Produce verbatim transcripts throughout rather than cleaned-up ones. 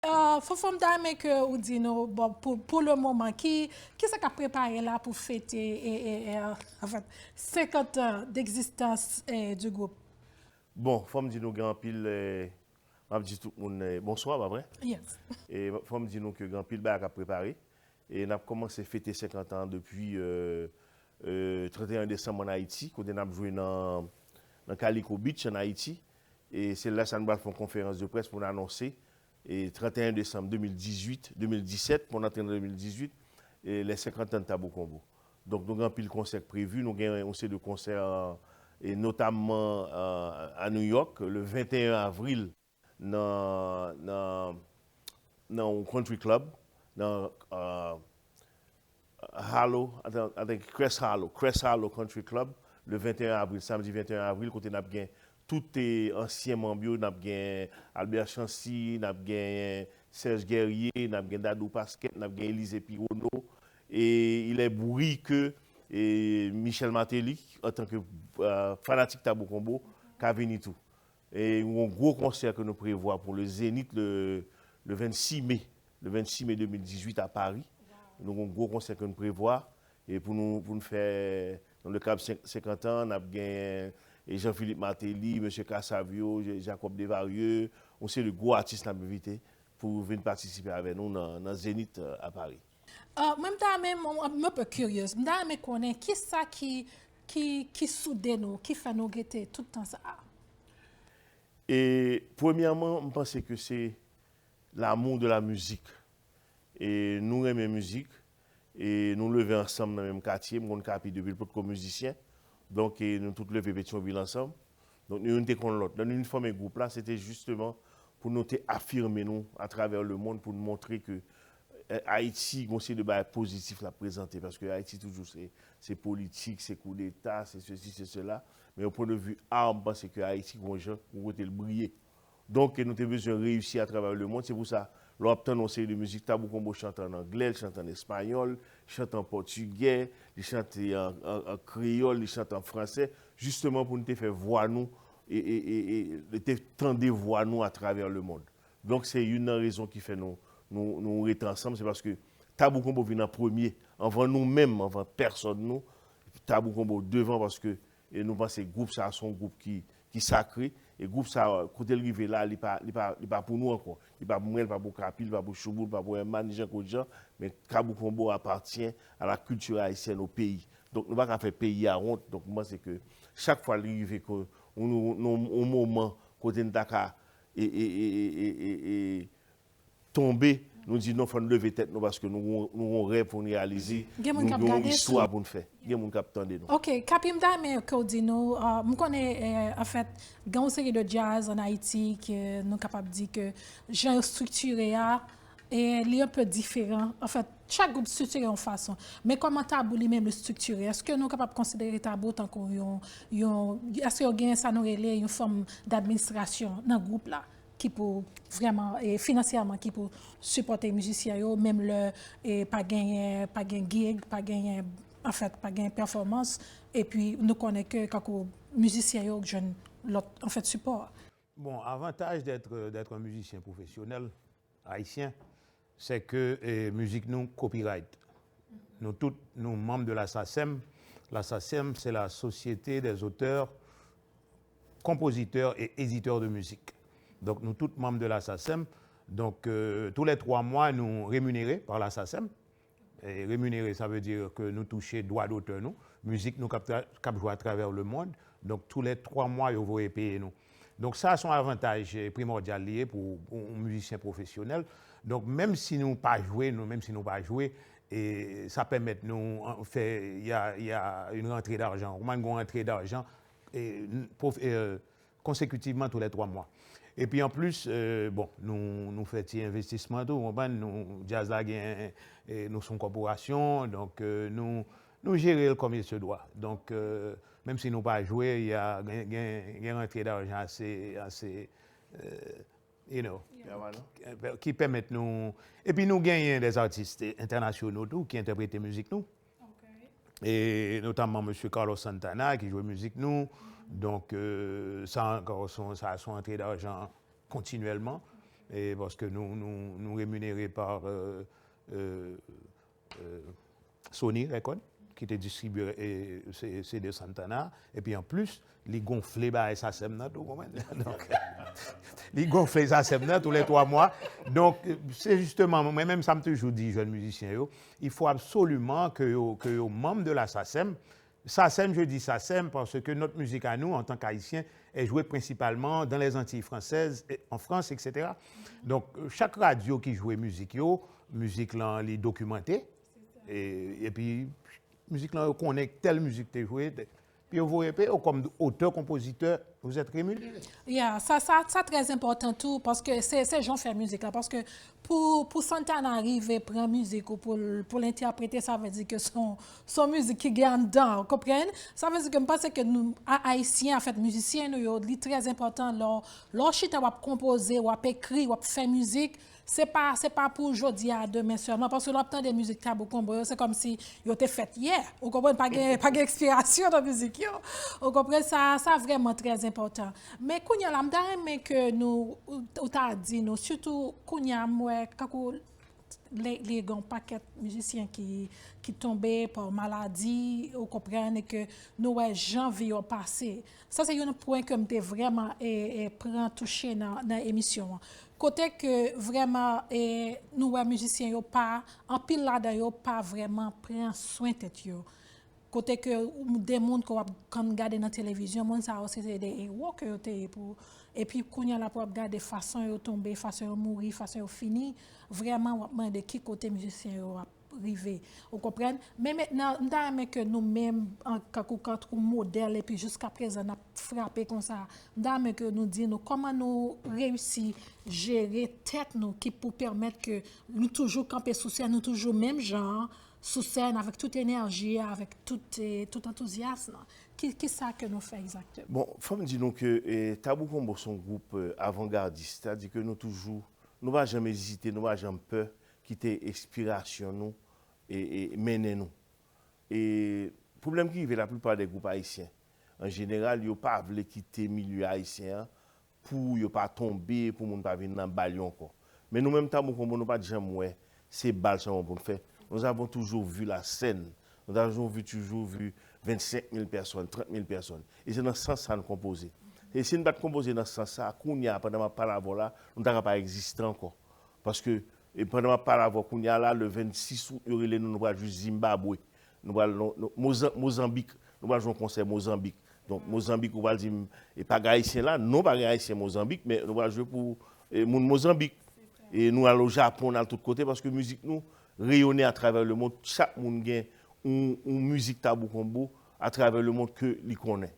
Fofo, m ta renmen ke ou di nou, bon, pou, pou le moman, ki, ki sa k ap prepare la pou fete, e, e, e, anfèt, senkant an d'egzistans, e, du group? Bon, fò m di nou gen anpil, e, m ap di tout moun, e, bonswa, pa vre? Yes. E fò m di nou ke gen anpil bagay k ap prepare. E n ap kòmanse fete senkant an depi, e, e, trannteyen desanm ann Ayiti, kote n ap jwe nan, nan Calico Beach ann Ayiti. E se la sa nou pral fè yon konferans de près pou n anonse, e, trannteyen desanm de mil dizuit, de mil disèt, pou n antre nan de mil dizuit, e, lè senkant an Tabou Konbo. Donk, nou gen anpil konsè k previ, nou gen yon seri de konsè, e, notamman, e, a New York, le venteyen avril, nan, nan, nan yon country club, nan, e, Hollow, I think, I think Crest Hollow, Crest Hollow Country Club, le venteyen avril, samdi venteyen avril, kote n ap gen tout, e, ansyen manm yo, n ap gen Albert Chancy, n ap gen Serge Guerrier, n ap gen Dadou Pasquet, n ap gen Elysée Pironneau, e il est bruit que, e, Michel Martelly, antanke, e, fanatik Tabou Konbo, ka vini tou. E nou gen yon gwo konsè ke nou prevwa pou le Zénith le, le vennsis me, le vennsis me de mil dizuit a Pari. Nou gen yon gwo konsè ke nou prevwa, e pou nou, pou nou fè, nan le kad senk, senkant an, n ap gen, e, Jean-Philippe Martelly, Mesye Cassavio, Je-, Jacob Desvarieux, yon seri de gwo atis n ap envite pou vin patisipe avè nou nan, nan Zénith, e, a Pari. E, mwen, m ta renmen, mwen, mwen, mwen pe curious. M ta renmen konnen ki sa ki, ki, ki soude nou, ki fè nou rete tout tan sa a. E premyèman, m panse ke se l'amour de la musique. E nou renmen mizik, e nou leve ansanm nan menm katye, m konn Capi depi l potko mizisyen. Donk, e nou tout leve Petyonvil ansanm. Donk, nou youn te konn lòt. Lè nou vin fòme gwoup la, se te jisteman pou nou te afime nou atravè lemonn, pou nou montre ke, e, Ayiti, gen yon seri de bagay pozitif l ap prezante, paske Ayiti toujou se, se politik, se koudeta, se sesi, se sela. Men o pwen de vi a, m panse ke Ayiti gen yon jan, yon kote l briye. Donk, nou te bezwen reyisi atravè lemonn. Se pou sa, lè w ap tande yon seri de mizik, Tabou Konbo chante ann anglè, l chante ann espayòl, chante an pòtigè, li chante an, an, an kreyòl, li chante an fransè, jisteman pou nou te fè vwa nou, e, e, e, e, te tande vwa nou atravè lemonn. Donk, se youn nan rezon ki fè nou, nou, nou rete ansanm, se paske Tabou Konbo vin an premye, anvan nou menm, anvan pèsòn nou, Tabou Konbo devan, paske, e nou panse gwoup sa a se yon gwoup ki, ki sakre, e gwoup sa a, kote l rive la, li pa, li pa, li pa pou nou ankò. Li pa pou mwen, li pa pou Capi, li pa pou Choubou, li pa pou Herman, ni Jean Claude Jean, men Tabou Konbo apatyen a la kilti ayisyèn, o peyi. Donk, nou pa ka fè peyi a wont. Donk, m panse ke chak fwa li rive ke yon, yon, yon, yon moman kote n ta ka, e, e, e, e, e, e, tonbe, nou di non, fò n leve tèt nou, paske nou gon, nou gon rèv pou n reyalize, nou gon istwa pou n fè. Gen moun k ap tande nou. Ok, Capi, m ta renmen ke w di nou, e, m konnen, e, anfèt, gen yon seri de djaz ann Ayiti ke nou kapab di ke jan yo estriktire a, e, li enpe diferan. Anfèt, chak gwoup estriktire yon fason. Men kòman Tabou li menm li estriktire? Èske nou kapab konsidere Tabou tankou yon, yon, èske yo gen sa nou rele yon fòm d'administrasyon nan gwoup la? Ki pou vrèman, e, finansyèman, ki pou sipòte mizisyen yo, menm lè, e, pa genyen, pa gen gig, pa genyen, anfèt, pa gen pèfòmans, epi nou konnen ke kankou mizisyen yo jwenn lòt, anfèt, sipò. Bon, avantaj d'être, d'être un musicien professionnel haïtien, c'est que, e, mizik nou copyright. Nou tout, nou manm de la SACEM. La SACEM, c'est la Société des auteurs, compositeurs et éditeurs de musique. Donk, nou tout manm de la SACEM. Donk, e, tous les trois mois, nou remunérés par la SACEM. E remunere, sa vle di ke nou touche dwa dotè nou, mizik nou k ap, k ap jwe atravè lemonn. Donk, tou lè twa mwa, yo voye peye nou. Donk, sa, se yon avantaj, e, primòdyal li ye pou, pou yon mizisyen pwofesyonèl. Donk, menm si nou pa jwe, nou, menm si nou pa jwe, e sa pèmèt nou, an, fè, y a, y a une rentrée d'argent. Ou konprann, gen yon rantre dajan, e, pwof-, e, konsekitivman tou lè twa mwa. Epi anplis, e, bon, nou, nou fè ti envestisman tou, ou konprann, nou, djaz la gen, e, nou se yon kòporasyon, donk, e, nou, nou jere l comme il se doit. Donk, e, menm si nou pa jwe, y a, gen, gen, gen rantre dajan ase, ase, e, you know, ki pèmèt nou, epi nou genyen des artistes internationaux tou ki entèprete mizik nou. E notamman mesye Carlos Santana ki jwe mizik nou. Donk, e, sa ankò, se yon, sa, se yon rantre dajan kontinyèlman. e paske nou, nou, nou reminere pa, euh, euh, euh, Sony Record, ki te distribye, e, se, se de Santana, epi anplis, li gonfle bagay SACEM nan tou, konprann? Donk, li gonfle SACEM nan tou lè twa mwa. Donk, se jisteman, mwen menm sa m toujou di jèn mizisyen yo, il faut absolument que yo, que yo membre de la SACEM. SACEM, je dis SACEM parce que notre musique à nous, en tant qu'Haïtiens, est jouée principalement dans les Antilles françaises, et en France, et cetera. Donk, chak radyo ki jwe mizik yo, mizik lan li dokimante, e, epi mizik lan yo konnen tèl mizik te jwe, epi yo voye peye yo kòm otè, konpozitè, vous êtes rémunéré. Yeah, sa, sa, sa trè enpòtan tou, paske se, se jan w fè mizik la, paske pou, pou Santana rive pran mizik ou pou l, pou l entèprete, sa vle di ke se yon, se yon mizik ki gen anndan, ou konprann? Sa vle di ke m panse ke nou, a, Ayisyen, anfèt, mizisyen nou yo, li trè enpòtan lè w, lè w chita w ap konpoze, w ap ekri, w ap fè mizik, se pa, se pa pou jodi a, demen sèlman, paske lè w ap tande mizik Tabou Konbo yo, se kòmsi yo te fèt yè. Ou konprann? Pa gen, pa gen ekspirasyon nan mizik yo. Ou konprann? Sa, sa vrèman trè enpòtan. Men kounye a la, m ta renmen ke nou, ou, ou ta di nou, sitou kounye a, m wè, kankou li, li gen yon pakèt mizisyen ki, ki tonbe pa maladi, ou konprann, e ke nou wè jan vi yo pase. Sa se yon pwen ke m te vrèman, e, e, pran touche nan, nan emisyon an. Kote ke vrèman, e, nou wè mizisyen yo pa, anpil ladan yo pa vrèman pran swen tèt yo. Kote ke ou, de moun ke w ap konn gade nan televizyon, moun sa yo se, se de ewo ke yo te ye pou, epi kounye a la pou w ap gade fason yo tonbe, fason yo mouri, fason yo fini, vrèman w ap mande ki kote mizisyen yo ap rive. Ou konprann? Men mentnan, m ta renmen ke nou menm, an, kankou, kankou modèl, epi jiskaprezan n ap frape konsa, m ta renmen ke nou di nou kòman nou reyisi jere tèt nou ki pou pèmèt ke nou toujou kanpe sou sèn, nou toujou menm jan an, sou sèn, avèk tout enèji, avèk tout, e, tout antouzyasm. Ki, ki sa ke nou fè egzakteman? Bon, fò m di nou ke, e, Tabou Konbo se yon gwoup, e, avangardis, sètadi ke nou toujou, nou pa janm ezite, nou pa janm pè kite enspirasyon nou, e, e, mennen nou. E pwoblèm ki rive laplipa de gwoup ayisyen, an jeneral, yo pa vle kite milye ayisyen an pou yo pa tonbe, pou moun pa vin nan bal yo ankò. Men nou menm Tabou Konbo, nou pa t janm wè se bal sèlman pou n fè. Nous avons toujours vu la scène. Nous avons vu, toujours vu vingt-cinq mille personnes, trente mille personnes. E se nan sans sa n konpoze. E si n pa t konpoze nan sans sa, kounye a, pandan m ap pale avè w la, nou ta ka pa egziste ankò. Paske, e pandan m ap pale avè w kounye a la, le vennsis out, yo rele nou, nou pral jwe Zimbabwe. Nou pral, nou, nou, Mozan-, Mozanbik. Nou pral jwe yon konsè Mozanbik. Donk, Mozanbik, ou pral di m, e pa gen Ayisyen la? Non, pa gen Ayisyen Mozanbik, men nou pral jwe pou, e, moun Mozanbik. E nou al o Japon, n al tout kote, paske mizik nou reyonnen atravè lemonn. Chak moun gen yon, yon mizik Tabou Konbo atravè lemonn ke li konnen.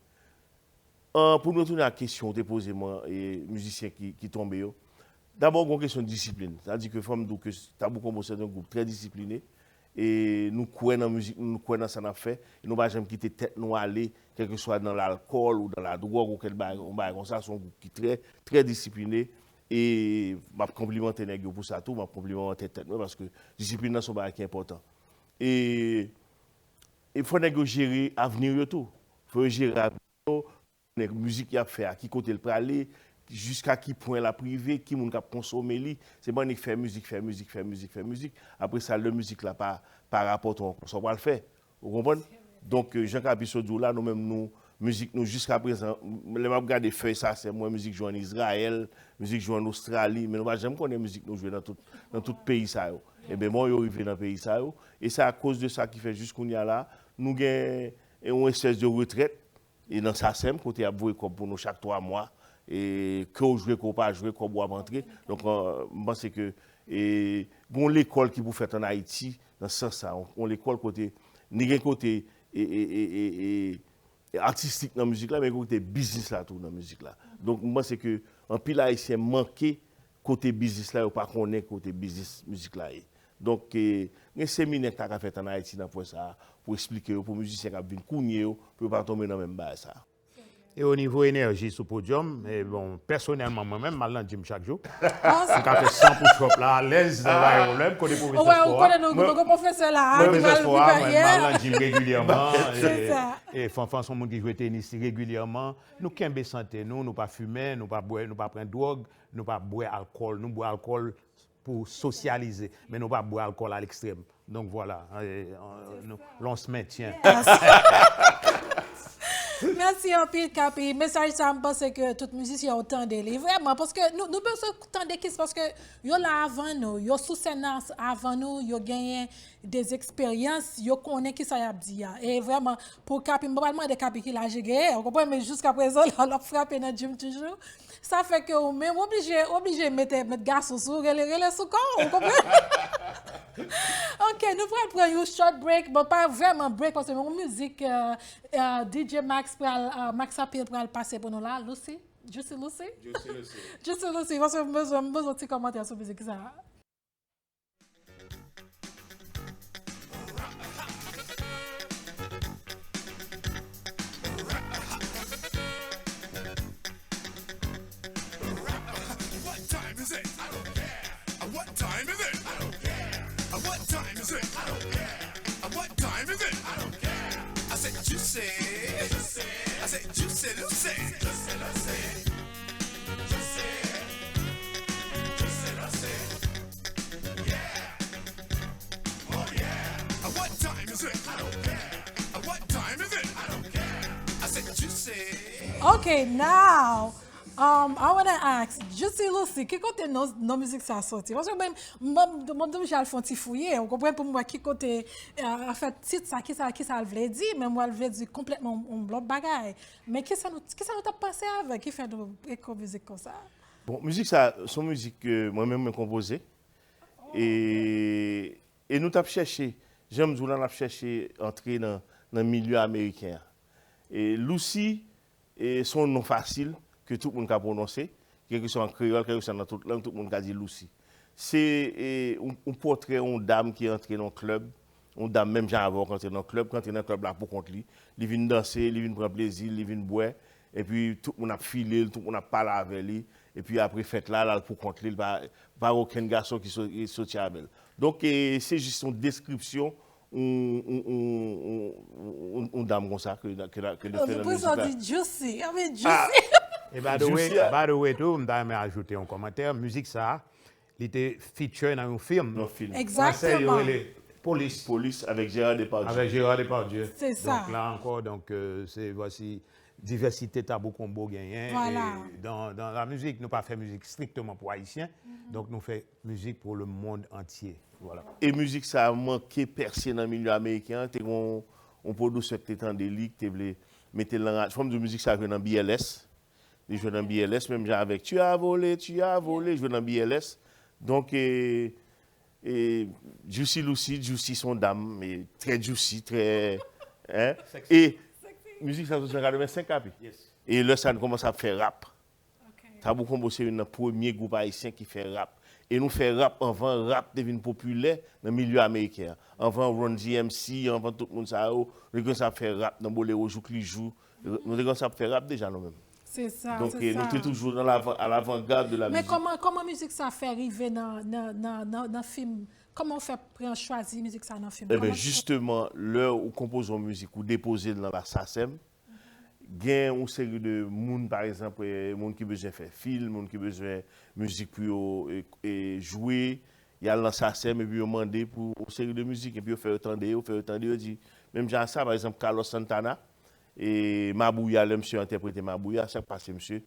An, pou nou retounen ak kesyon ou te poze mwen, e, mizisyen ki, ki tonbe yo. Dabò, gen yon kesyon disiplin. Sa di ke fò m di w ke Tabou Konbo se yon gwoup trè disipline. E nou kwè nan mizik nou, nou kwè nan sa n ap fè. E nou pa janm kite tèt nou ale, kèlkeswa nan lalkòl ou nan ladwòg ou kèk bagay, yon bagay konsa. Se yon gwoup ki trè, trè disipline. E m ap konplimante nèg yo pou sa tou, m ap konplimante tèt mwen paske disiplin nan se yon bagay ki enpòtan. E, e fò nèg yo jere avni yo tou. Fò yo jere avni yo, konnen mizik y ap fè a, ki kote l prale, jiska ki pwen l ap rive, ki moun k ap konsome li. Se pa annik fè mizik, fè mizik, fè mizik, fè mizik. Apre sa, lè mizik la pa, pa rapòte w ankò, sa w pral fè? Ou konprann? Donk, euh, jan Capisso di w la, nou menm nou, mizik nou jiska prezan, lè m ap gade fèy sa, se mwen mizik jwe ann Izrayèl, mizik jwe ann Ostrali, men nou pa janm konnen mizik nou jwe nan tout, nan tout peyi sa yo. Ebyen bon, yo rive nan peyi sa yo. E se akoz de sa ki fè jis kounye a la, nou gen yon espès de retrèt, e nan SACEM, kote y ap voye kòb pou nou chak twa mwa, e ke w jwe, ke w pa jwe, kòb ou ap antre. Donk, euh, m panse ke, e, gen yon lekòl ki pou fèt ann Ayiti, nan sans sa, yon, yon lekòl kote, ni gen kote, e, e, e, e, e, e atistik nan mizik la, men gen kote biznis la tou nan mizik la. Donk, m panse ke anpil Ayisyen manke kote biznis la, yo pa konnen kote biznis mizik la ye. Donk, e, gen seminè k ta ka fèt ann Ayiti nan pwen sa a, pou eksplike yo, pou mizisyen k ap vin kounye yo, pou yo pa tonbe nan menm bagay sa a. E o nivo enèji sou podyòm, e bon, pèsonèlman, mwen menm, m al nan gym chak jou. M ka fè san push-up la, alèz, san pa gen pwoblèm, kote pwofesè spò a. Ou konnen nou, nou gen pwofesè la, ki pral vin fè, yeah. M al nan gym regilyèman, e, e Fanfan se yon moun ki jwe tenis regilyèman. Nou kenbe sante nou, nou pa fimen, nou pa bwè, nou pa pran dwòg, nou pa bwè alkòl, nou bwè alkòl pou sosyalize, men nou pa bwè alkòl a lekstrèm. Donk vwala, e, e, nou, on se maintient. Mèsi anpil, Kapi. Mesaj sa, m panse ke tout mizisyen yo tande li. Vrèman, paske nou, nou bezwen tande kis, paske yo la avan nou, yo sou sèn nan avan nou, yo genyen de eksperyans, yo konnen kisa y ap di a. E vrèman, pou Kapi, m pa pral mande Kapi ki laj li genyen, ou konprann, men jiskaprezan, l ap frape nan gym toujou. Sa fè ke ou menm, ou oblije, oblije mete, met gason sou, rele, rele sou kò w, ou konprann? Ok, nou pral pran yon short break, bon, pa vrèman break, paske yon mizik, euh, euh, D J Max pral, euh, Max Apil pral pase pou nou la, Lucy, Juicy Lucy? Juicy Lucy. Juicy Lucy, paske m bezwen, m bezwen ti kòmantè sou mizik sa. What time is it? I don't care. What time is it? I don't care. What time is it? I don't care. What time is it? I don't care. I said juicy. Juicy. I said juicy Lucy. Juicy Lucy. Juicy. Juicy Lucy. Yeah. Oh yeah. What time is it? I don't care. What time is it? I don't care. I said juicy. Okay, now, um, I wanna ask, Juicy Lucy, ki kote non, non mizik sa soti? Paske mwen, mwen, mwen, mwen, mwen al fè yon ti fouye, ou konprann, pou mwen ki kote, eh, anfèt, tit sa, ki sa, ki sa l vle di, men mwen, l vle di konplètman yon, yon lòt bagay. Men ki sa nou, ki sa nou t ap panse avè, ki fè nou ekri mizik konsa? Bon, mizik sa, se yon mizik ke mwen menm mwen konpoze. E, e nou t ap chèche, jan m di w la, n ap chèche antre nan, nan milye ameriken an. E Lucy, e, se yon non fasil ke tout moun ka pwononse, kèlkeswa an kreyòl, kèlkeswa nan tout lang, tout moun ka di Lucy. Se, e, yon, yon pòtrè yon dam ki antre nan yon klèb, yon dam menm jan avè w k antre nan klèb, k antre nan klèb la pou kont li. Li vin danse, li vin pran plezi, li vin bwè, epi tout moun ap file l, tout moun ap pale avè li, epi apre fèt la, l al pou kont li, li pa, pa okenn gason ki so-, ki soti avè l. Donk, e, se jis yon deskripsyon yon, yon, yon, yon, yon, yon dam konsa ke, ke, ke nou fè nan mizik la. Pou sa di juicy, I mean juicy. E by the way, by the way tou, m ta renmen ajoute yon kòmantè. Mizik sa, li te feature nan yon fim. Nan fim. Fransè, yo rele Police. Police avèk Gérard Depardieu. Avèk Gérard Depardieu. Se sa. Donk la ankò, donk, euh, se, vwasi, divèsite Tabou Combo genyen. Vwala. E dan, dan la mizik, nou pa fè mizik strikteman pou Ayisyen. Donk nou fè mizik pou le monde entier. Vwala. E mizik sa manke pèse nan milye ameriken an. Te gon yon pwodisè ki te tande li, ki te vle mete l nan radyo. Fò m di w, mizik sa jwe nan B L S. Li jwe nan B L S, menm jan avèk Tu as volé, tu as volé, jwe nan B L S. Donk, e, e, Juicy Lucy, Juicy se yon dam, e, trè juicy, trè, hein? E mizik sa soti an katrevensenk, Kapi. E lè sa a, n kòmanse ap fè rap. Tabou Combo se youn nan premye gwoup ayisyen ki fè rap. E nou fè rap anvan rap te vin popilè nan milye ameriken an. Anvan Run D M C, anvan tout moun sa yo, nou te kòmanse ap fè rap nan Bolero Jouk Li Jou. Nou te kòmanse ap fè rap deja nou menm. Se sa, se sa. Donk, e, nou te toujou nan lavan-, à l'avant-garde de la musique. Men kòman, kòman mizik sa fè rive nan, nan, nan, nan, nan fim? Kòman w fè pran chwazi mizik sa nan fim? Eben, jisteman, lè ou konpoze yon mizik, ou depoze l nan la SACEM, gen yon seri de moun, pa egzanp, e, moun ki bezwen fè fim, moun ki bezwen mizik pou yo, e, e, jwe, y al nan SACEM epi yo mande pou yon seri de mizik, epi yo fè yo tande, yo fè yo tande, yo di, menm jan sa, pa egzanp, Carlos Santana, e Mabouya, lè misye entèprete Mabouya, sa k pase misye,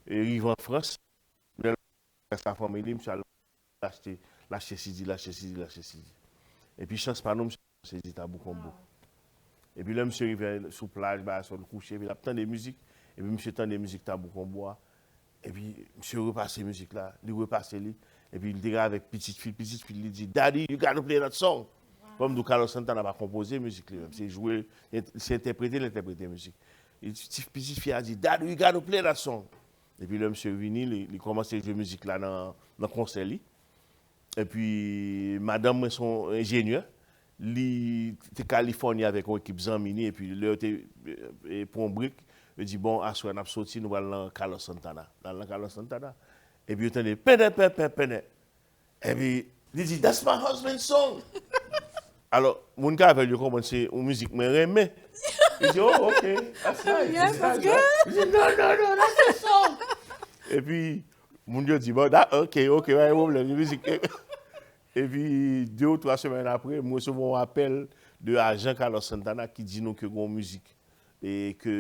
e rive an Frans, lè l fè sa fanmi li, misye al achte, l achte C D, l achte C D, l achte C D. Epi chans pa nou, misye achte C D Tabou Combo. Epi lè misye rive sou plaj, ba sòl kouche, epi l ap tande mizik, epi misye tande mizik Tabou Combo a, epi misye repase mizik la, li repase li, epi li te avèk pitit fi, pitit fi li di, "Daddy, you gotta play that song." Fò m di w, Carlos Santana pa konpoze mizik li menm, se jwe, se entèprete, l entèprete mizik. E ti, pitit fi a di, "Daddy, you gotta play that song." Epi lè misye vini, li, li kòmanse jwe mizik la nan, nan konsè li. Epi madanm mwen se yon enjenyè, li te Kalifòni avèk yon ekip zanmi li, epi lè yo te, e, e, pran yon break, Yo di, bon, aswè n ap soti, nou pral nan Carlos Santana. N al nan Carlos Santana. Epi yo tande, penden, pen, pen, penden. Epi, li di, that's my husband's song. Alò, moun k avè l yo konprann se yon mizik mwen renmen. Yo di, oh, ok, that's nice. Yes, that's good. Li di, no, no, no, that's his song. Epi, moun yo di, bon, da, ok, ok, pa gen pwoblèm, se mizik. Epi, de ou twa semèn apre, m resevwa yon apèl de ajan Carlos Santana ki di nou ke gen yon mizik e ke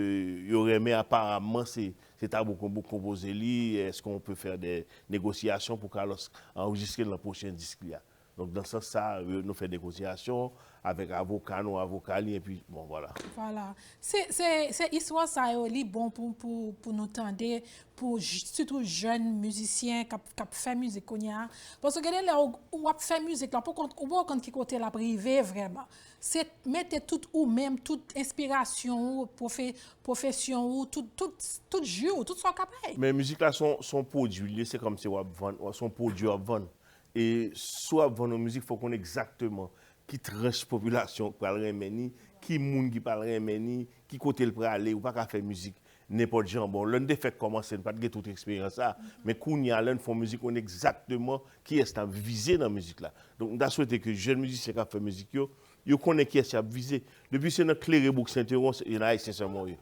yo renmen, aparaman se se Tabou Combo k konpoze li, est-ce qu'on peut faire des négociations pour Carlos anrejistre l nan pwochen disk li a? Donk nan sans sa, yo- nou fè negosyasyon avèk avoka nou, avoka li, epi bon, vwala. Vwala. Se se se istwa sa yo, li bon pou pou pou nou tande, pou j- sitou jèn mizisyen k ap k ap fè mizik kounye a. Paske gen de lè ou w ap fè mizik la, ou poko ou poko konn ki kote l ap rive vrèman. Se mete tout ou menm, tout enspirasyon ou, pwofe- pwofesyon ou, tout tout tout ji w, tout sa w kapab. Men mizik la se yon se yon pwodui li ye, se kòmsi w ap vann, se yon pwodui w ap vann. E si w ap vann yon mizik, fò w konn egzakteman ki tranch popilasyon k pral renmen ni, ki moun ki pral renmen ni, ki kote l prale. Ou pa ka fè mizik nenpòt jan. Bon, lè n te fèk kòmanse, n pa t gen tout eksperyans sa. Men kounye a, lè n fè yon mizik, ou konn egzakteman kiyès n ap vize nan mizik la. Donk, m ta swete ke jèn mizisyen k ap fè mizik yo, yo konnen kiyès y ap vize. Depi se nan klere bouk sentewon, se- se nan Ayisyen sèlman w ye.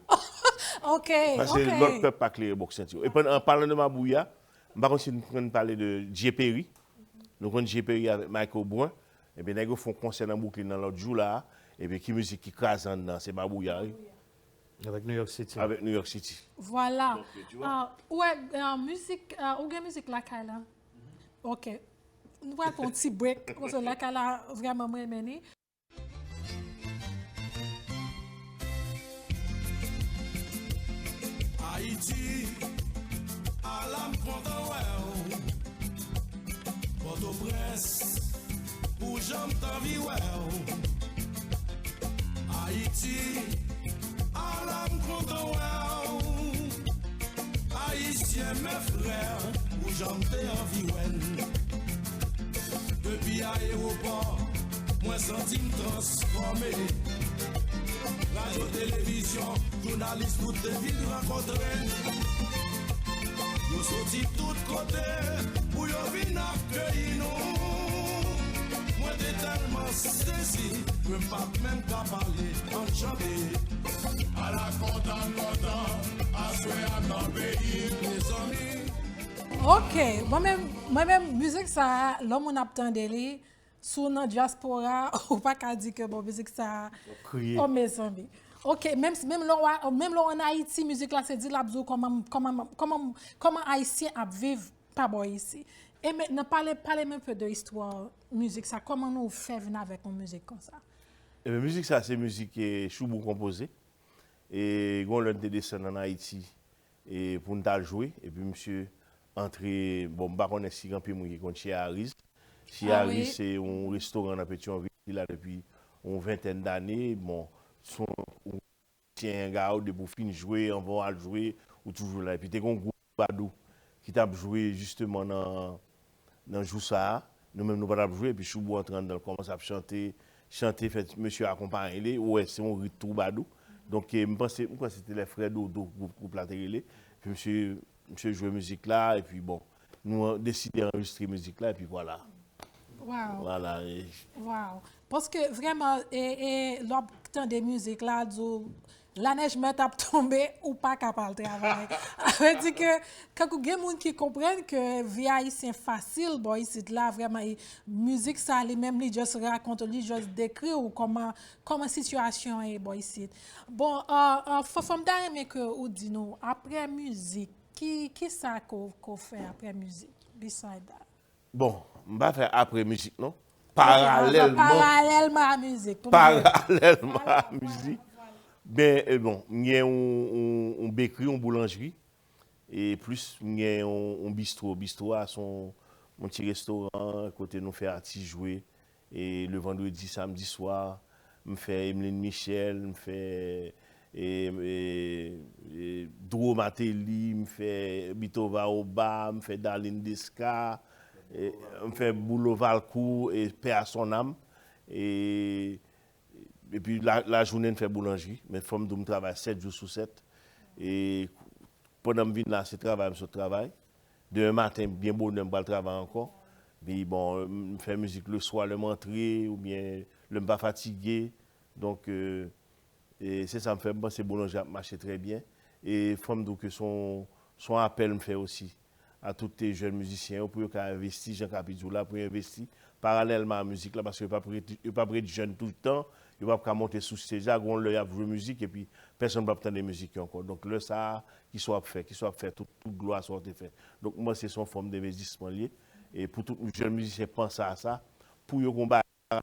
Ok, Paske ok. Lòt pèp pa klere bouk sentewon. E pandan, an palan de mabouya, m pa konn si nou konn pale de Dye Peri. Nou konn Dye Peri avèk Michael Brun. Ebyen, nèg yo fè yon konsè nan Brooklyn nan lòt jou la a. Ebyen, ki mizik ki kraze anndan an? Se mabouya, wi. Avèk New York City. Avèk New York City. Vwala. Donk, tu vois. Ah, ou wè, ah, mizik, ah, ou gen mizik lakay la? Ok. Nou pral pran yon ti break. Paske lakay la, vrèman, mwen renmen li. Ayiti, ala m kontan wè w. Pòtoprens, pou jan m t anvi wè w. Ayiti, ala m kontan wè w. Ayisyen, mes frères, pou jan m te anvi wè n. Depi ayewopò, mwen santi m transfòme. Radyo, televizyon, jounalis, tout te vin rankontre n. Yo soti tout kote pou yo vin akeyi nou. Mwen te tèlman sezi ke m pa t menm ka pale. Ann chante. Ala kontan n kontan, aswè a nan peyi n, mezanmi. Ok, mwen menm, mwen menm, mizik sa a, lè moun ap tande li, si w nan dyaspora, ou pa ka di ke, bon, mizik sa a, w ap kriye. Oh, mezanmi. Ok, menm, menm lè w a- menm lè w ann Ayiti, mizik la se di l ap di w kòman, kòman, kòman, kòman Ayisyen ap viv pa bò isi. E mentnan, pale, pale m enpe de istwa mizik sa, kòman nou fè vin avèk yon mizik konsa? Ebyen, mizik sa se mizik, eh, Choubou konpoze. E gon lè n te desann ann Ayiti, e pou n t al jwe, epi misye antre, bon, m pa konnen si gen anpil moun ki konn Chez Harry's. Chez Harry's se yon restoran nan Petyonvil, ki la depi yon ventèn dane. Bon, se yon ansyen hangout, depi w fin jwe, anvan w al jwe, ou toujou la. Epi te gen yon gwoup badou ki t ap jwe jisteman nan, nan jou sa a. Nou menm nou pa t ap jwe, epi Choubou antre anndan, l kòmanse ap chante, chante, fè mesye akonpaye li, ou wè se yon rit twoubadou. Donk, eh, m panse, m kwè se te lè Frè Dodo, gwoup, gwoup la te rele. Epi misye, misye jwe mizik la, epi bon, nou an- deside anrejistre mizik la, epi vwala. Wow. Vwala, e Wow. Paske vrèman, e, e, lè w ap tande mizik la, di w, lanèj mèt ap tonbe, ou pa ka pa al travay. Sa vle di ke, kankou gen moun ki konprann ke vi ayisyen fasil, bò isit la, vrèman, e, mizik sa, li menm, li just rakonte, li just dekri w kòman, kòman sitiyasyon an ye, bò isit. Bon, uh, uh, Fanfan, m ta renmen ke ou di nou, apre mizik, ki, ki sa ke w, ke w fè apre mizik, beside that? Bon, m pa fè apre mizik, non. Ok, paralèlman, paralèlman a mizik, pou m di. Paralèlman a mizik. Ben, e bon, m gen yon, yon, yon bekri, yon boulanjri. E plis, m gen yon, yon bistro. Bistro a, se yon, yon ti restoran kote nou fè atis jwe. E le vandredi, samdi swa, m fè Emeline Michel, m fè, e, e, e, Dro Martelly, m fè Bitova Oba, m fè Darline Desca, e, m fè Boulo Valcourt, e, paix à son âme. E, epi la, lajounen, m fè boulanjri. Men fò m di w, m travay sèt jou sou sèt. E pandan m vin la, se travay, m sot travay. Demen maten, byen bonè, m pral travay ankò. Epi bon, m fè mizik le swa lè m antre, oubyen lè m pa fatige. Donk, euh, e se sa m fè, m panse boulanje ap mache trè byen. E fò m di w ke se yon, se yon apèl m fè osi a tout jèn mizisyen yo pou yo ka envesti, jan Kapi di w la, pou yo envesti paralèlman a mizik la, paske yo p ap ret, yo p ap ret jèn toutan, yo p ap ka monte sou stage la, gon lè y ap jwe mizik epi pèsonn p ap tande mizik yo ankò. Donk lè sa a, kisa w ap fè? Kisa w ap fè tout, tout glwa sa w te fè? Donk m panse se yon fòm denvestisman l ye. E pou tout jèn mizisyen panse a sa, pou yo gon bagay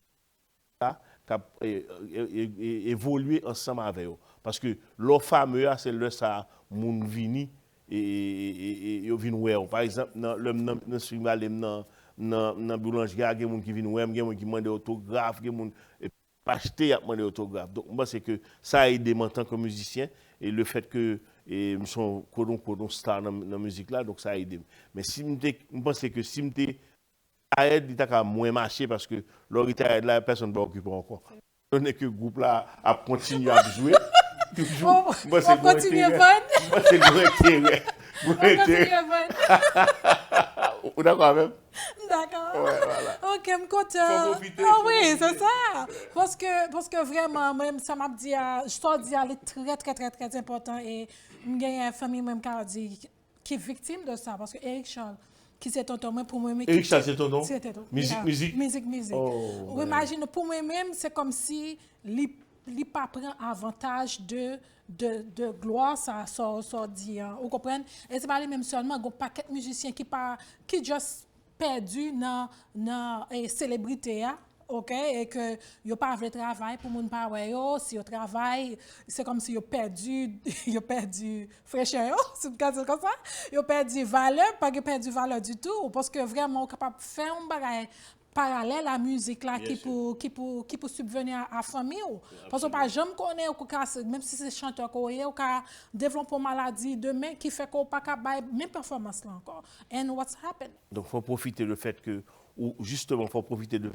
la k ap e, e, e, e, evolye ansanm avè yo. Paske lè w fame a, se lè sa a moun vini e, e, e, e, e yo vin wè w. Pa egzanp, nan, lè m nan, nan Spring Valley, m nan, nan, nan boulanjri a, gen moun ki vin wè m, gen moun ki mande otograf, gen moun e, m achte, y ap mande otograf. Donk, m panse ke sa ede m antanke mizisyen, e le fèt ke e, m se yon, quote unquote, yon star nan, nan mizik la, donk sa ede m. Men si m te, m panse ke si m te retired, li ta ka mwen mache, paske lè w retired la, pèsonn pa okipe w ankò. Etandone ke gwoup la ap kontinye ap jwe, toujou, m panse gon enterè. M panse gon enterè. Gon enterè. Ou dakò avè m? M dakò. Wè, vwala. Ok, m kontan. Fò pwofite, ah wi, se sa. Paske, paske vrèman, mwen, sa m ap di a, sa w di a, li trè, trè, trè, trè enpòtan. E m genyen fanmi mwen, m ka di, ki viktim de sa, paske Eric Charles, ki se tonton mwen, pou mwen menm, Eric Charles se tonton? Se tonton. Mizik, mizik? Mizik, mizik. Ou imajine, pou mwen menm, se kòmsi li, li pa pran avantaj de, de, de glwa sa, sa, sa w di an. Ou konprann? E se pa li menm sèlman, gon pakèt mizisyen ki pa, ki just pèdi nan, nan e, selebrite a. Ok, e ke yo pa vle travay pou moun pa wè yo, si yo travay, se kòmsi yo pèdi, yo pèdi frechè yo, si m ka di l konsa, yo pèdi valè, pa gen pèdi valè ditou, paske vrèman ou kapab fè yon bagay paralèl a mizik la ki pou, ki pou, ki pou sibveni a, a fanmi w. Paske w pa janm konnen, ou ka, menm si se chantè ke w ye, ou ka devlope yon maladi demen ki fè ke w pa ka bay menm pèfòmans la ankò. And what's happening? Donk, fò w pwofite de fèt ke, ou, jisteman, fò w pwofite de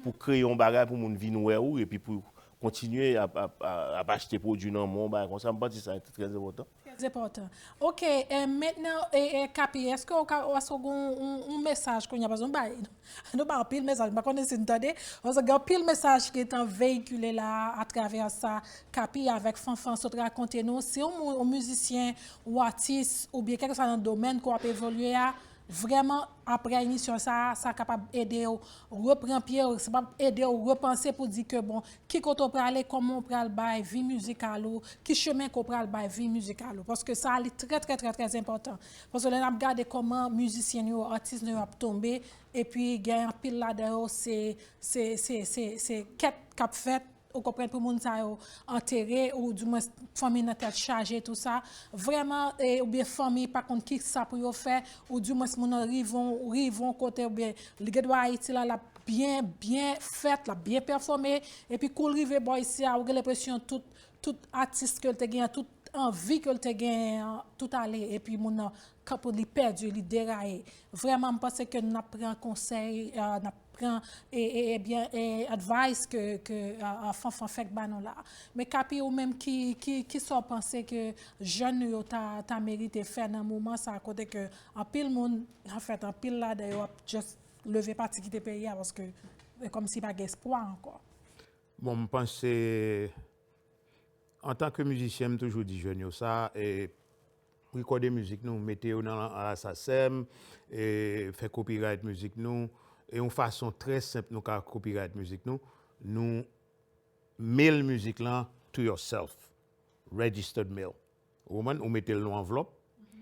pou kreye yon bagay pou moun vin wè ou, epi pou kontinye ap, ap, ap, ap achte pwodui nan men w, bagay konsa. M panse sa trè enpòtan. Trè enpòtan. Ok, e, mentnan, e, e, Kapi, èske w ka, èske w gen yon, yon, yon mesaj kounye a? Paske nou bay, nou bay anpil mesaj, m pa konnen si n tande, paske gen anpil mesaj ki gentan veyikile la atravè sa Kapi avèk Fanfan sot rakonte nou. Si yon moun, yon mizisyen, ou atis, oubyen kèlkeswa nan domèn ke w ap evolye a, vrèman, aprè emisyon sa a, sa kapab ede w repran pye w, sa kapab ede w repanse pou di ke, bon, ki kote w prale, kòman w pral bay vi mizikal ou, ki chemen ke w pral bay vi mizikal ou. Paske sa a, li trè, trè, trè, trè enpòtan. Paske lè n ap gade kòman mizisyen nou yo, atis nou yo ap tonbe, epi gen anpil ladan yo, se, se, se, se, se kèt k ap fèt, ou konprann, pou moun sa yo antere, ou dimwens fanmi nan tèt chaje, tou sa. Vrèman, e, oubyen fanmi pa konn ki sa pou yo fè, ou dimwens moun nan rive yon, rive yon kote, oubyen li gen dwa Ayiti la, l ap byen, byen fèt, l ap byen pèfòme, epi kou l rive bò isi a, ou gen lenpresyon tout, tout atis ke l te gen an, tout anvi ke l te gen an, tout ale, epi moun nan kanpe, li pèdi, li deraye. Vrèman, m panse ke n ap pran konsèy, e, n ap pran, e, e, ebyen, e, advice ke, ke, a, a, Fanfan fèk ba nou la. Men Kapi, ou menm, ki, ki, ki sa w panse ke jèn nou yo ta, ta merite fè nan moman sa, kote ke anpil moun, anfèt, anpil ladan yo ap just leve pati kite peyi a, paske e kòmsi pa gen espwa ankò. Bon, m panse, antanke mizisyen, m toujou di jèn yo sa, e, rekòde mizik nou, mete yo nan, nan la SACEM, e, fè copyright mizik nou, e yon fason trè senp nou ka copyright mizik nou, nou mail mizik lan to yourself, registered mail. Ou konprann? Ou mete l nan anvlòp,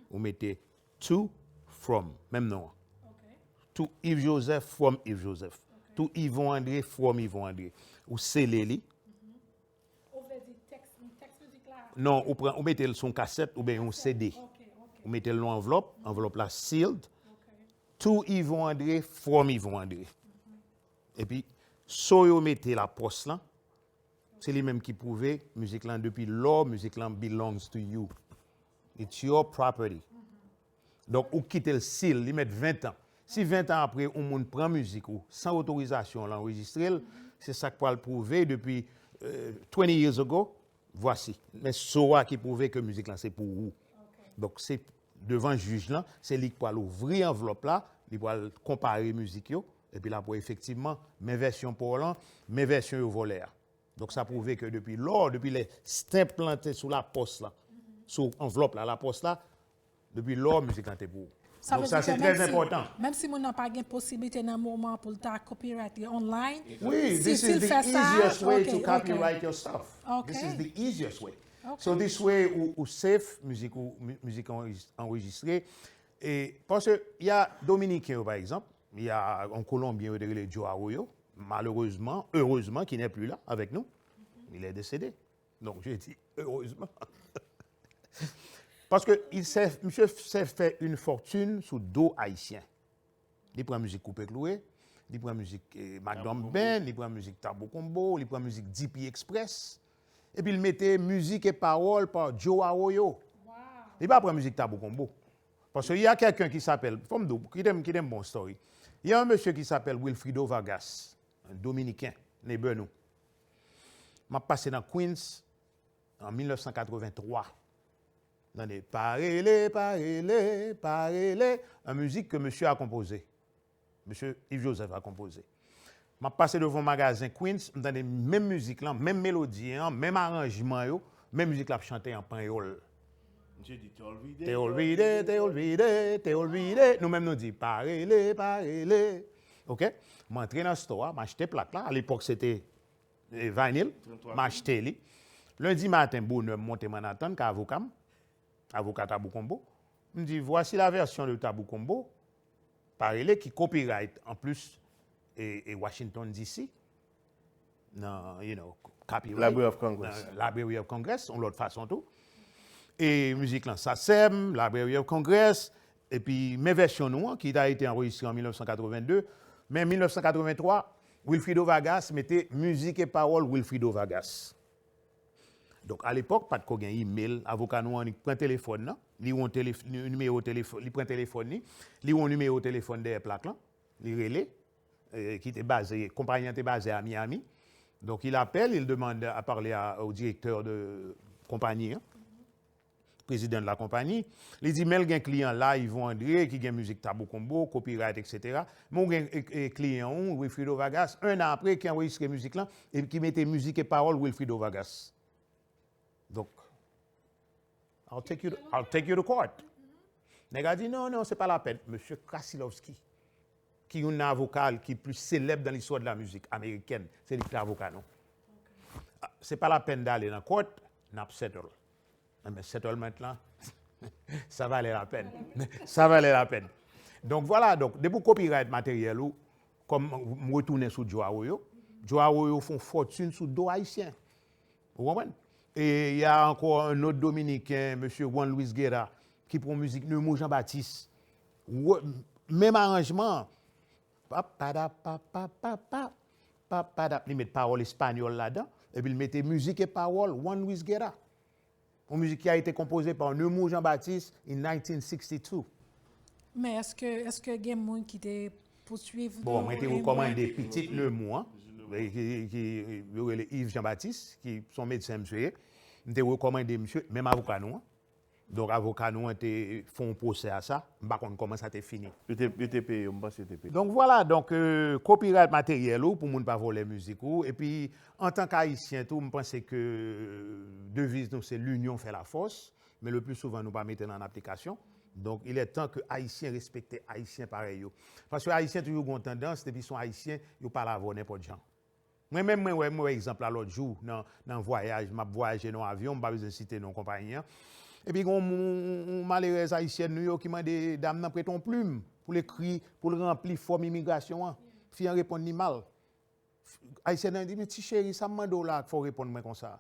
ou mete to from, menm non an. To Yves Joseph, from Yves Joseph. To Yvon André, from Yvon André. Ou sele li. Ou vle di tèks, tèks mizik la? Non, ou pran, ou mete l sou yon kasèt oubyen yon CD. Ou mete l nan anvlòp, anvlòp la sealed. To Yvon André, from Yvon André. Epi, so yo mete la pòs lan, se li menm ki pwouve mizik lan, depi lò, mizik lan belongs to you. It's your property. Donk, ou kite l sealed, li mèt ven tan. Si ven tan apre, yon moun pran mizik ou san otorizasyon w, l anrejistre l, se sa k pral pwouve depi, euh, twenty years ago, Vwasi. Men so a ki pwouve ke mizik lan se pou ou. Donk, se devan jij lan, se li k pral ouvri anvlòp la, li pral konpare mizik yo, epi l ap wè efektivman, men vèsyon pa w lan, men vèsyon yo vòlè a. Donk, sa pwouve ke depi lò, depi lè stamp lan te sou lapòs la, sou anvlòp la, lapòs la, depi lò, mizik lan te pou ou. Donk, sa se trè enpòtan. Menm si moun nan pa gen posiblite nan moman pou l ta copyright li online, si, si l fè sa, easiest way to copyright your stuff. This is the easiest way. So this way, ou, ou safe, mizik ou, mi- mizik anrejis- anrejistre. E, paske, y a Dominiken yo, pa egzanp, y a yon Kolonbyen yo te rele Joe Arroyo, malerezman, erezman, ki n'est plus là avec nous. Il est décédé. Donc, je dis heureusement. Parce que il s'est, monsieur s'est fait une fortune sous dos haïtien. Li pran mizik Koupe Kloure, li pran mizik eh, Magdam Ben, li pran mizik Tabou Combo, li pran mizik D P Express. Epi l mete mizik e pawòl pa Joe Arroyo. Li pa pran mizik Tabou Combo. Parce qu'il y a quelqu'un qui s'appelle, fò m di w, kite m, kite m bon story. Il y a un monsieur qui s'appelle Wilfrido Vargas, un Dominicain, neighbor nou. M ap pase nan Queens an mil nèf san katrevenntwa. Tande, pa rele, pa rele, pa rele, an mizik ke mesye a konpoze. Mesye Yves Joseph a konpoze. M ap pase devan magazen Queens, m tande menm mizik lan, menm melodi an, menm aranjman yo, menm mizik l ap chante an panyòl. Misye di, te olvide, te olvide, te olvide, te olvide. Nou menm nou di, pa rele, pa rele. Ok? M antre nan store a, m achte plak la. A lepòk, se te eh, vinyl, m achte li. Lendi maten, bonè, m monte Manhattan, ka avoka m, avoka Tabou Combo. M di, voici la version de Tabou Combo, pa rele, ki copyright an plis e, e Washington D C, nan, you know, copyright. Library of Congress. Nan Library of Congress, yon lòt fason tou. E mizik lan, SACEM, Library of Congress, epi men vèsyon nou an, ki ta été anrejistre an mil nèf san katrevenndé, men mil nèf san katrevenntwa, Wilfrido Vargas mete mizik e pawòl Wilfrido Vargas. Donk, alepòk, pa t ko gen email, avoka nou an, li pran telefòn nan, li wè yon telef-, nimewo telefòn, li pran telefòn li, li wè yon nimewo telefòn dèyè plak lan, li rele, eh, ki te baze, konpayi an te baze a Miami. Donc, il appelle, il demande à parler à, au directeur de konpayi an, président de la compagnie. Li di, men l gen kliyan la, Yvon André, ki gen mizik Tabou Combo, copyright, et cetera. Men w gen, e, e, kliyan w, Wilfrido Vargas, un an apre, ki anrejistre mizik lan, e ki mete mizik e pawòl Wilfrido Vargas. Donk, I'll take you to, I'll take you to court. Nèg la di, non, non, se pa lapèn. Mesye Krasilovsky, ki youn nan avoka ki plis selèb dans l'histoire de la musique américaine, se li ki te avoka nou. Ah, se pa lapèn d'aller nan court, n ap settle. Enben, settlement lan, ça valait la peine. Ça valait la peine. Donk, vwala, donk, depi w copyright materyèl ou, kòm m retounen sou Joe Arroyo, Joe Arroyo fè yon fòtin sou do ayisyen. Ou konprann? E y a ankò yon lòt Dominiken, mesye Juan Luis Guerra, ki pran mizik Nemours Jean Baptiste. Wè, menm aranjman an. Pa, pa, da, pa, pa, pa, pa, pa, pa, da. Li met pawòl espanyòl ladan, epi l mete mizik e pawòl Juan Luis Guerra. Yon mizik ki a été composée par Nemours Jean Baptiste in nineteen sixty-two. Men èske, èske gen moun ki te pouswiv Bon, mwen te rekòmande pitit Nemours an, ki, ki, yo rele Yves Jean Baptiste, ki se yon medsen misye ye. M te rekòmande misye, menm avoka nou an. Donk, avoka nou an te fè yon pwosè a sa. M pa konn kòman sa te fini. Yo te, yo te peye, m panse yo te peye. Donk, vwala. Donk, euh, copyright materyèl ou pou moun pa vòlè mizik ou. Epi, antanke Ayisyen tou, m panse ke deviz nou se l'union fait la force, men le plus souvent nou pa mete l an aplikasyon. Donk, il est temps que Ayisyen respekte Ayisyen parèy yo. Paske Ayisyen toujou gen yon tandans, depi se yon Ayisyen, yo pale avè w nenpòt jan. Mwen menm, mwen wè, mwen wè egzanp la lòt jou, nan, nan vwayaj, m ap vwayaje nan yon avyon, m pa bezwen site non konpayi an. Epi gen yon, yon, yon malerèz ayisyèn nou yo ki mande dam nan prete yon plim pou l ekri, pou l ranpli fòm imigrasyon an. Fi an reponn li mal. Ayisyèn nan di, men ti cheri, sa m mande w la k fè w reponn mwen konsa?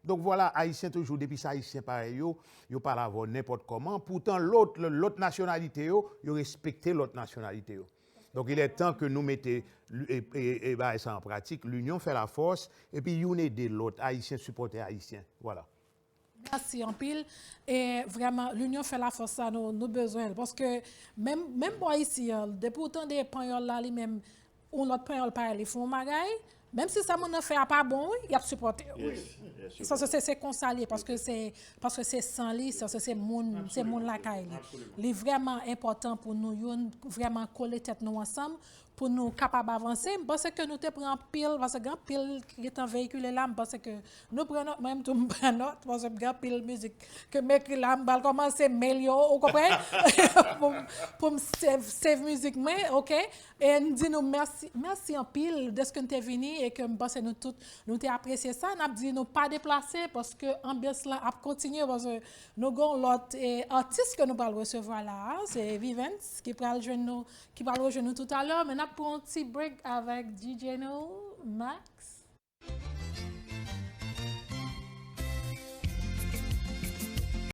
Donk, vwala, Ayisyen toujou, depi se Ayisyen parèy yo, yo pale avè w nenpòt kòman. Poutan, lòt, lòt nasyonalite yo, yo respekte lòt nasyonalite yo. Donk, il est temps que nou mete e, e, e bagay sa an pratik. L'union fait la force, epi youn ede lòt, Ayisyen sipòte Ayisyen. Vwala. Mèsi anpil. E vrèman, l'union fait la force sa, nou, nou bezwen l. Paske menm, menm bò isi an, depi w tande panyòl la, li menm, yon lòt panyòl parèy li fè yon bagay, Menm si sa moun nan fè a pa bon, wi, y ap sipòte. Wi. Yes, yes, Sa se se konsa li ye, paske se paske se san li, sa se se moun, se moun lakay li. Li vrèman enpòtan pou nou youn vrèman kole tèt nou ansanm pou nou kapab avanse. M panse ke nou te pran anpil, paske gen anpil ki gentan veyikile la, m panse ke nou pran nòt, mwen menm tou m pran nòt, paske gen anpil mizik ke m ekri la, m pral kòmanse mail yo, ou konprann? Pou m- pou m save, save mizik mwen, oke? E n di nou mèsi, mèsi anpil dèske n te vini e ke m panse nou tout, nou te apresye sa. N ap di nou pa deplase paske anbyans lan ap kontinye paske nou gen yon lòt eh, atis ke nou pral resevwa la a. Se Vivens ki pral jwenn nou, ki pral rejwenn nou toutalè. Men n ap pran yon ti break avèk D J nou, Max.